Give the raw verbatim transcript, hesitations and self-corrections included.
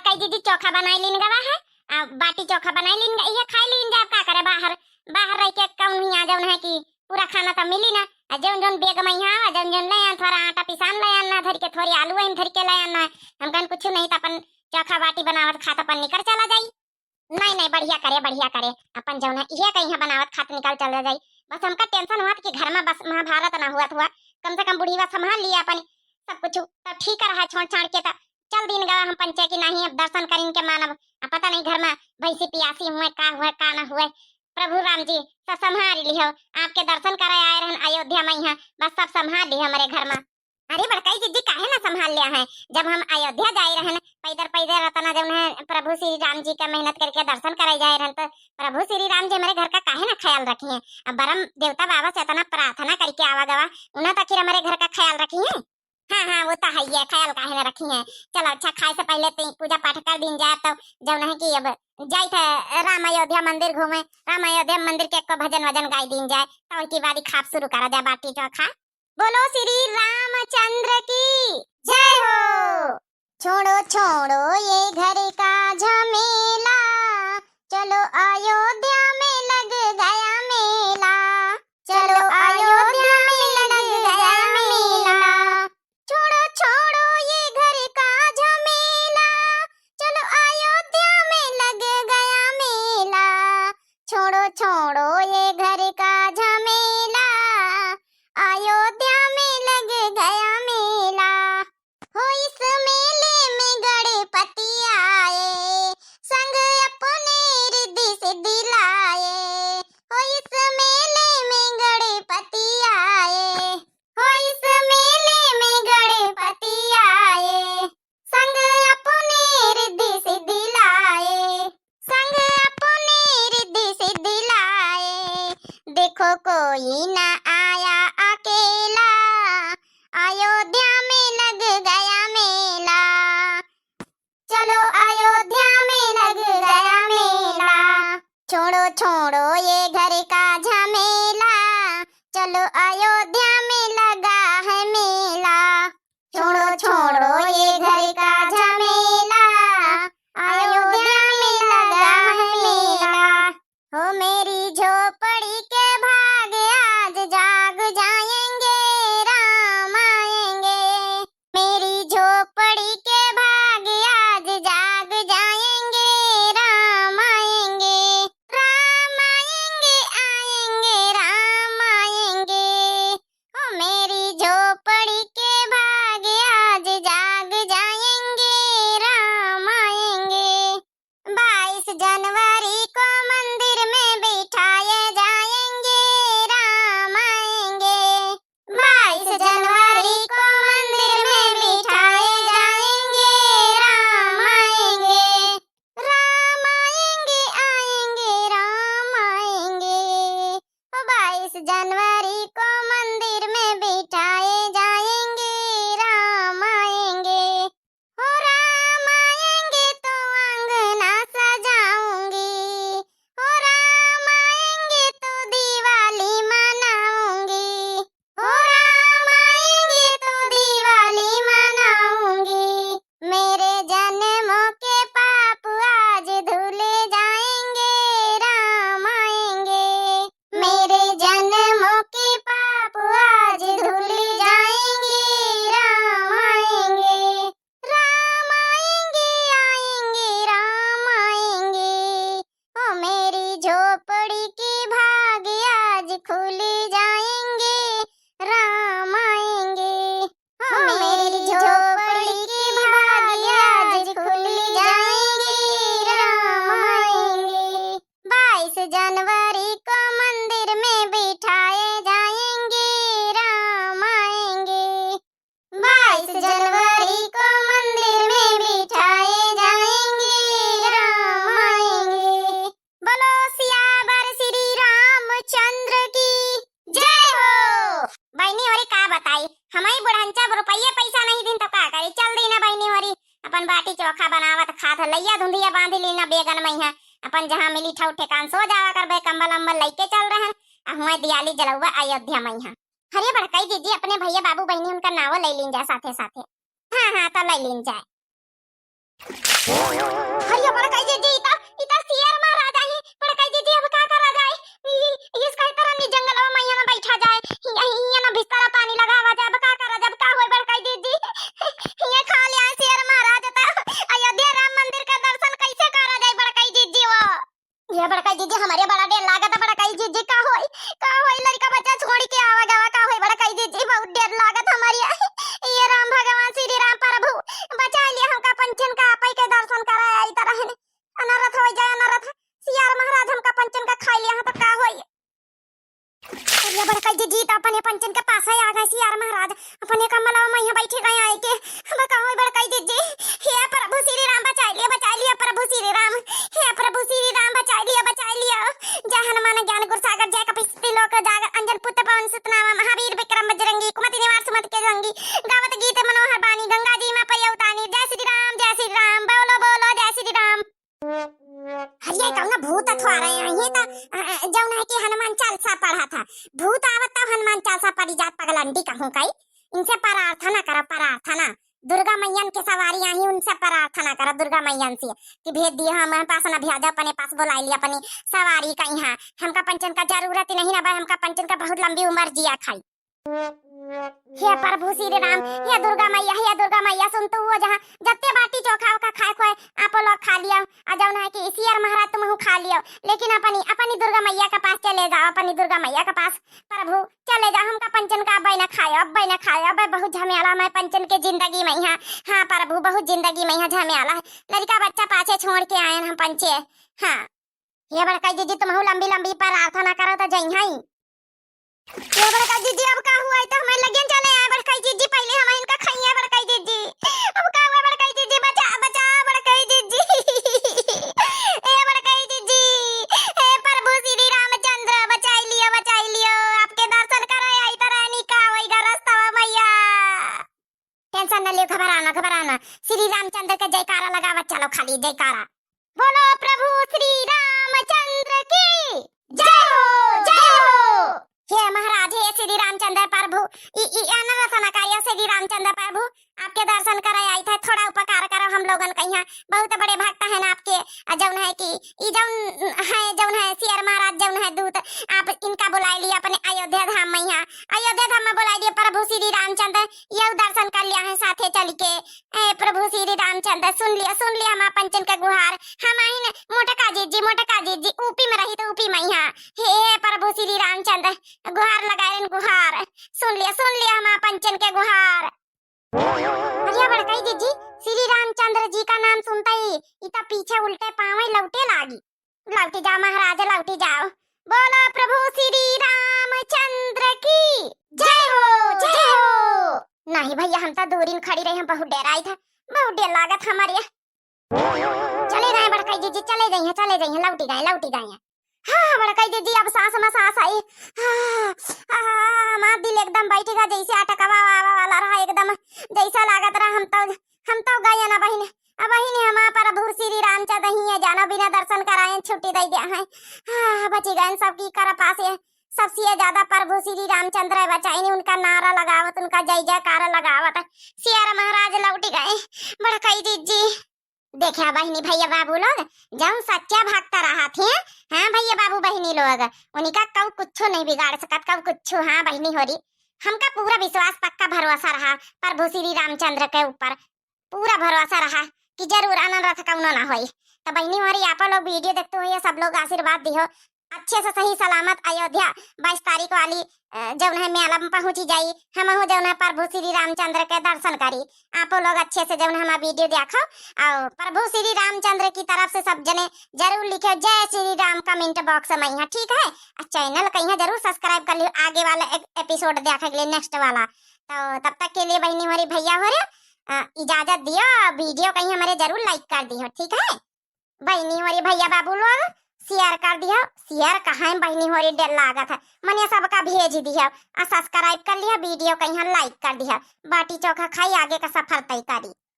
आई दीदी, चोखा बनाई लीन गवा है, आ, बाटी चोखा बनाई लीन गा, इहे खाई लीन जाब, का करे, बाहर, बाहर रह के कौन हियाँ जौन है कि पूरा खाना तो मिली ना। आ जौन जौन bag में यहाँ आवा, जौन जौन ले आन, थोड़ा आटा पिसान ले आन ना, धर के थोड़ी आलू अहिन धर के ले आन ना। हम कहन कुछ नहीं तो अपन चोखा बाटी बनावत खात अपन निकर चला जाई। नहीं, नहीं, बढ़िया करे, बढ़िया करे। अपन जौन है इहे कहीं बनावत खात निकल चला जाई। बस हमका tension हुआ कि घर में बस महाभारत ना हुआ हुआ, कम से कम बुढ़ीवा संभाल लिया अपन सब कुछ, तो ठीक रहा। छोड़ छाड़ के तो चल दीन गवा हम पंचे की नहीं, अब दर्शन करिन के मानब। अब पता नहीं घर में भैंसी पियासी हुए, का हुए, का ना हुए। प्रभु राम जी सब संभाल लिहो, आपके दर्शन करे आए रहन अयोध्या में यहाँ, बस सब संभाल लिहो हमारे घर में। अरे बड़काई जिज्जी, काहे ना संभाल लिया है? जब हम अयोध्या जाए रहन पैदल, पैदल रतना जौन है प्रभु श्री राम जी का मेहनत करके दर्शन करे जाए रहन, तो प्रभु श्री राम जी हमारे घर का काहे ना ख्याल रखी हैं? अब बरम देवता बाबा से इतना प्रार्थना करके आवा गवा, उन्हें तो आखिर हमारे घर का ख्याल रखी हैं। हाँ, हाँ, वो तो है ही है, ख्याल काहे ना रखी हैं। चलो, अच्छा, खाए से पहले ती पूजा पाठ कर दीन जाए, तो जौन है कि अब जाइत है राम अयोध्या मंदिर घूमे, राम अयोध्या मंदिर के एक भजन वजन गाई दीन जाए, तो उसके बाद ही खाब शुरू करा जाए बाटी चोखा। बोलो श्री रामचंद्र की जय हो। छोड़ो, छोड़ो ये घर का झमेला, चलो अयोध्या में लग गया मेला। चलो अयोध्या में लग गया मेला। छोड़ो, छोड़ो ये घर का झमेला, चलो अयोध्या में लग गया मेला। छोड़ो, छोड़ो ये घर का झमेला, अयोध्या में लग गया मेला। हो इस मेले में गणपति आए, संग अपने रिद्धि सिद्धि लाए। हो इस मेले में गणपति आए, हो इस मेले में गणपति आए, संग अपने रिद्धि सिद्धि लाए। संग अपने रिद्धि सिद्धि लाए। देखो कोई न आया अकेला, अयोध्या में लग गया मेला। चलो अयोध्या में लग गया मेला। छोड़ो, छोड़ो ये घर का झमेला, चलो अयोध्या में लगा है मेला। छोड़ो, छोड़ो ये घर का झमेला, अयोध्या में लगा है मेला। हो मेरी झोपड़ी के भाग आज जाग जाएंगे, राम आएंगे। मेरी झोपड़ी के भाग आज जाग जाएंगे, राम आएंगे। राम आएंगे, आएंगे, राम आएंगे। ओ मेरी झोपड़ी के भाग आज जाग जाएंगे, राम आएंगे। बाईस जनवरी को मंदिर में बिठाए जाएंगे, राम आएंगे। बाईस जनवरी को मंदिर में बिठाए जाएंगे, राम आएंगे। राम आएंगे, आएंगे, राम आएंगे। ओ बाईस जनवरी को मंदिर में बिठाए जाएंगे, राम आएंगे। हो राम आएंगे तो अंगना सजाऊंगी, हो राम आएंगे तो दिवाली मनाऊंगी, हो राम आएंगे तो दिवाली मनाऊंगी। मेरे जन्मों के पाप आज धुल जाएंगे, राम आएंगे। मेरे जन्मों के पाप आज धुल जाएंगे, राम आएंगे। राम आएंगे, आएंगे, राम आएंगे। ओ मेरी झोपड़ी के भाग आज खुल जाएंगे, राम आएंगे। ओ मेरी झोपड़ी के भाग आज खुल जाएंगे, राम आएंगे। बाईस जनवरी को मंदिर में बिठाए जाएंगे, राम आएंगे। बाईस जनवरी को मंदिर में बिठाए जाएंगे, राम आएंगे। बोलो सियावर श्री रामचंद्र की जय हो। बहिनी होरी का बताई, हमई बुढ़ंचा रुपये पैसा नहीं दिन तो का करी, चल दी ना बहिनी होरी, अपन बाटी चोखा बनावत खात लैया धुंधिया बांध ली ना बेगन में है, अपन जहाँ मिली ठौ ठेकान सो जावा करबे, कंबल अम्बल लैके चल रहन, आ हुआ दियाली जलौबा अयोध्या में है। अरे बड़काई दीदी, अपने भैया बाबू बहिनी उनका नावो ले लीन जा साथे साथे। हाँ, हाँ, तो ले लीन जाए। अरे बड़कई जिज्जी, ई त, ई त सियर महाराज आए हैं। बड़कई जिज्जी, अब का करा जाए? ई, ई, इस कहे तरह नी जंगलवा में यहाँ ना बैठा जाए। हियाँ, हियाँ ना बिस्तरा पानी लगावा जाए। अब का करा जाए? अब का होई बड़कई जिज्जी? हियाँ खा लिया है सियर महाराज त अयोध्या राम मंदिर का दर्शन कैसे करा जाए बड़कई जिज्जी वो? ये बड़कई जिज्जी, हमरे बड़ा डेर लागत है बड़कई जिज्जी, का होई, का होई, लड़का बच्चा छोड़ी के आवा जावा, का होई बड़कई जिज्जी, बहुत डेर लागत हमरे। ये राम भगवान श्री राम प्रभु, बचाइ लिया हमका पंचन का, आपै के दर्शन कराए आई तरह ने। अनरथ होइ जाए, अनरथ। सियार महाराज हमका पंचन का खाइ लिया है तो का होई? अरे बड़कई जिज्जी, त अपने पंचन के पास है आ गए सियार महाराज, अपने कमलवा में यहाँ बैठे गए आए के। अब का होई बड़कई जिज्जी? हे प्रभु श्री राम, बचाइ लिया, बचाइ लिया प्रभु श्री राम, हे प्रभु श्री राम, बचाइ लिया, बचाइ लिया। जय हनुमान ज्ञान गुण सागर, जय कपीस त्रिलोक उजागर, अंजन पुत्र पवन सुत नामा, महावीर विक्रम बजरंगी, कुमति निवार सुमति के संगी, गावत गीत मनोहर बानी, गंगा जी में पयौतानी। जय श्री राम, जय श्री राम, बोलो बोलो जय श्री राम। अरे, कौनो भूत अथवा रहे हैं, ये तो, अ, अ, जौन है कि हनुमान चालीसा पढ़ा था। भूत आवत तो हनुमान चालीसा पढ़ी जात पगलंडी कहूँ कई। इनसे प्रार्थना करो, प्रार्थना। दुर्गा मैयन के सवारी आई, उनसे प्रार्थना करो दुर्गा मैयन से कि भेज दिए, हमारे पास ना भेजा, अपने पास बुलाइ लिया, अपनी सवारी कहीं है। हमका पंचन का जरूरत ही नहीं ना भाई, हमका पंचन का बहुत लंबी उम्र जिया खाई। हे प्रभु श्री राम, हे दुर्गा मैया, हे दुर्गा मैया, सुन तू वो जहाँ जत्ते बाटी चोखा ओखा खाए खोए, आपो लोग खा लिया, आ जौन है कि सियर महाराज तुमहू खा लियो, लेकिन अपनी, अपनी दुर्गा मैया के पास चले जाओ, अपनी दुर्गा मैया के पास प्रभु चले जाओ, हमका पंचन का अब्बै ना खायो, अब्बै ना खायो, अब्बै बहुत झमेला में पंचन के जिंदगी में है। हाँ प्रभु, बहुत जिंदगी में है झमेला है, लड़का बच्चा पाछे छोड़ के आए हैं हम पंचे। हाँ। हे बड़कई जिज्जी, तुमहू लंबी लंबी प्रार्थना करो तो जइहैं। हे बड़कई जिज्जी, अब का हुआ? ई तो हमें लगियन चले आए बड़कई जिज्जी, पहले हम इनका खाइए बड़कई जिज्जी। अब का हुआ बड़कई जिज्जी? बचा, बचा बड़कई जिज्जी। हे बड़कई जिज्जी, हे प्रभु श्री रामचंद्र, बचाइ लियो, बचाइ लियो। आपके दर्शन करे आई तरह नी का होइगा रस्तवा मैया। Tension न लियो, घबराना, घबराना। श्री रामचंद्र के जयकारा लगावत चलो, खाली जयकारा। बोलो प्रभु श्री रामचंद्र की जय हो, जय हो। हे महाराज, हे श्री रामचंद्र प्रभु, ई, ई अनरथ न करियो श्री रामचंद्र प्रभु, आपके दर्शन करे आई थे, थोड़ा उपकार करो हम लोगन कहिया, बहुत बड़े भक्त हैं ना आपके। आ जौन है कि ई जौन है, जौन है सियर महाराज जौन है दूत, आप इनका बुलाइ लिया अपने अयोध्या धाम में यहाँ, अयोध्या धाम में बुलाइ लिया प्रभु श्री रामचंद्र, यहू दर्शन कर लिया है साथे चल के। ए प्रभु श्री रामचंद्र, सुन लिया, सुन लिया हमार पंचन का गुहार। हम आइन मोटका जिज्जी, मोटका जिज्जी, ऊपी में रही तो ऊपी में यहाँ। हे, हे प्रभु श्री रामचंद्र, गुहार लगाएन गुहार। सुन लिया, सुन लिया हमार पंचन के गुहार। अरे बड़कई जिज्जी, श्री रामचंद्र जी का नाम सुनते ही ई तो पीछे उल्टे पाँवे लौटे लागी। लौटी जाओ महाराज, लौटी जाओ। बोलो प्रभु श्री रामचंद्र की जय हो, जय हो। नहीं भैया, हम तो दूरिन खड़ी रही, हम बहुत डेराई था, बहुत डेर लागत हमारे। चले गए बड़कई जिज्जी, चले गई हैं, चले गई हैं, लौटी गए, लौटी गए हैं। हाँ, हाँ, बड़कई जिज्जी, अब सांस में सांस आई। हाँ, हाँ, हाँ, हमार दिल एकदम बैठ गया, जैसे अटकवा आवा वाला रहा एकदम, जैसा लागत रहा हम तो, हम तो गए ना बहिन, अब बहिन हमार प्रभु श्री रामचंद्र ही है, जानो बिना दर्शन कराए छुट्टी दे दिया है। हाँ, बची गए सबकी कर पासे, सबसे ज्यादा प्रभु श्री रामचंद्र बचाइन, उनका नारा लगावत, उनका जय जयकार लगावत सियार महाराज लौट गए। बड़कई जिज्जी, देखा बहिनी भैया बाबू लोग, जौन सच्चा भक्त रहत हैं, हाँ भैया बाबू बहिनी लोग, उनका कऊ कुछो नहीं बिगाड़ सकत, कऊ कुछो। हाँ बहिनी होरी, हमका पूरा विश्वास पक्का भरोसा रहा प्रभु श्री रामचंद्र के ऊपर, पूरा भरोसा रहा कि जरूर अनरथ कौनो ना होई। तो बहिनी होरी, आप लोग video देखते हुए सब लोग आशीर्वाद दिहो, अच्छे से सही सलामत अयोध्या बाईस तारीख वाली, अ, जौन है मेला में पहुँची जाई। हमहू जौन है प्रभु श्री रामचंद्र के दर्शन करी। आपो लोग अच्छे से जौन हमार video देखो और प्रभु श्री रामचंद्र की तरफ से सब जने जरूर लिखे जय श्री राम comment box में यहाँ, ठीक है? और channel कहीं जरूर subscribe कर लियो आगे वाला एक episode देखे के लिए, next वाला। तो तब तक के लिए बहिनी होरी भैया होरी, अ, इजाजत दियो, video कहीं हमारे जरूर like कर दियो, ठीक है? बहिनी होरी भैया बाबू लोग share कर दियो, share कहाँ बहिनी होरी डेर लागत है, मने सबका भेज दियो, आ subscribe कर लियो, video कहीं like कर दियो, बाटी चोखा खाई आगे का सफर तय करी।